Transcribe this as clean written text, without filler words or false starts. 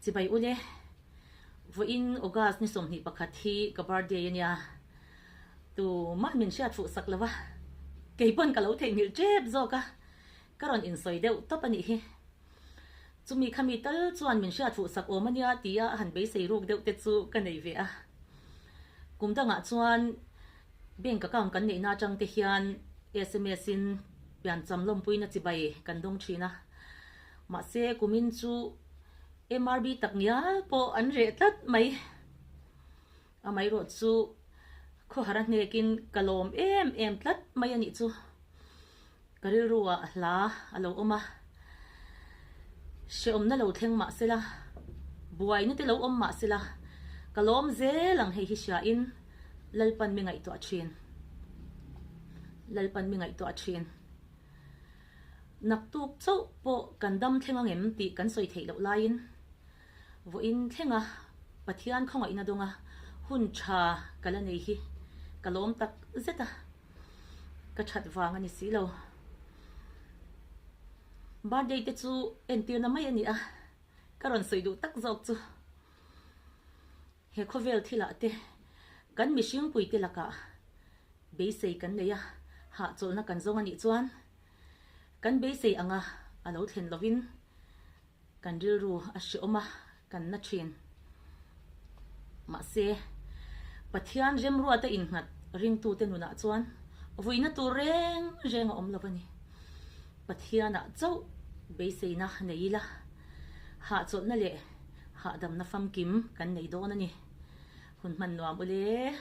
Chibai ule, vawiin August ni 21 hi ka birthday a nia, tu mah min hriat fuh sak lo va, kei pawn ka lo theihnghilh tep zawk a, ka rawn insawi deuh tawp a nih hi. Chumi khami tal chuan min hriat fuh sak awm a nia tia a han beisei ruk deuh te chu ka nei ve a. Kum dangah chuan bank account kan neihna atang te hian sms in piancham lawmpuina chibai kan dawng thin a. Mahse kumin chu MRB tak ngial pawh an reh tlat mai. Amaherawh chu khawhar a hnekin ka lawm em em tlat mai a nih chu. Ka rilru ah hla a lo awm a, hrehawmna lo thleng mah sela, buaina te lo awm mah sela, ka lawm zel ang hei hi hriain Lalpan mi ngaihtuah thin. Lalpan mi ngaihtuah thin. Naktuk chauh pawh kan dam thleng angem tih kan sawi theih loh laiin vawiin thlenga Pathian khawngaihna dawnga hun tha ka la nei hi ka lawm tak zet a. Ka that vang a ni si lo. Birthday te chu entirna mai a ni a, ka rawn sawi duh tak zawk chu. He khawvel thilah te kan mihringpui te lakah beisei kan nei a, hahchawlhna kan zawng a nih chuan kan beisei anga a lo thlen lovin Kan rilru a hrehawm a, kan na thin. Mahse, Pathian remruata innghat ringtute nunah chuan vuina tur reng reng a awm lo a ni. Pathianah chauh beiseina nei ila, hahchawlhna leh hahdamna famkim kan nei dawn a ni. Hun hman nuam ule.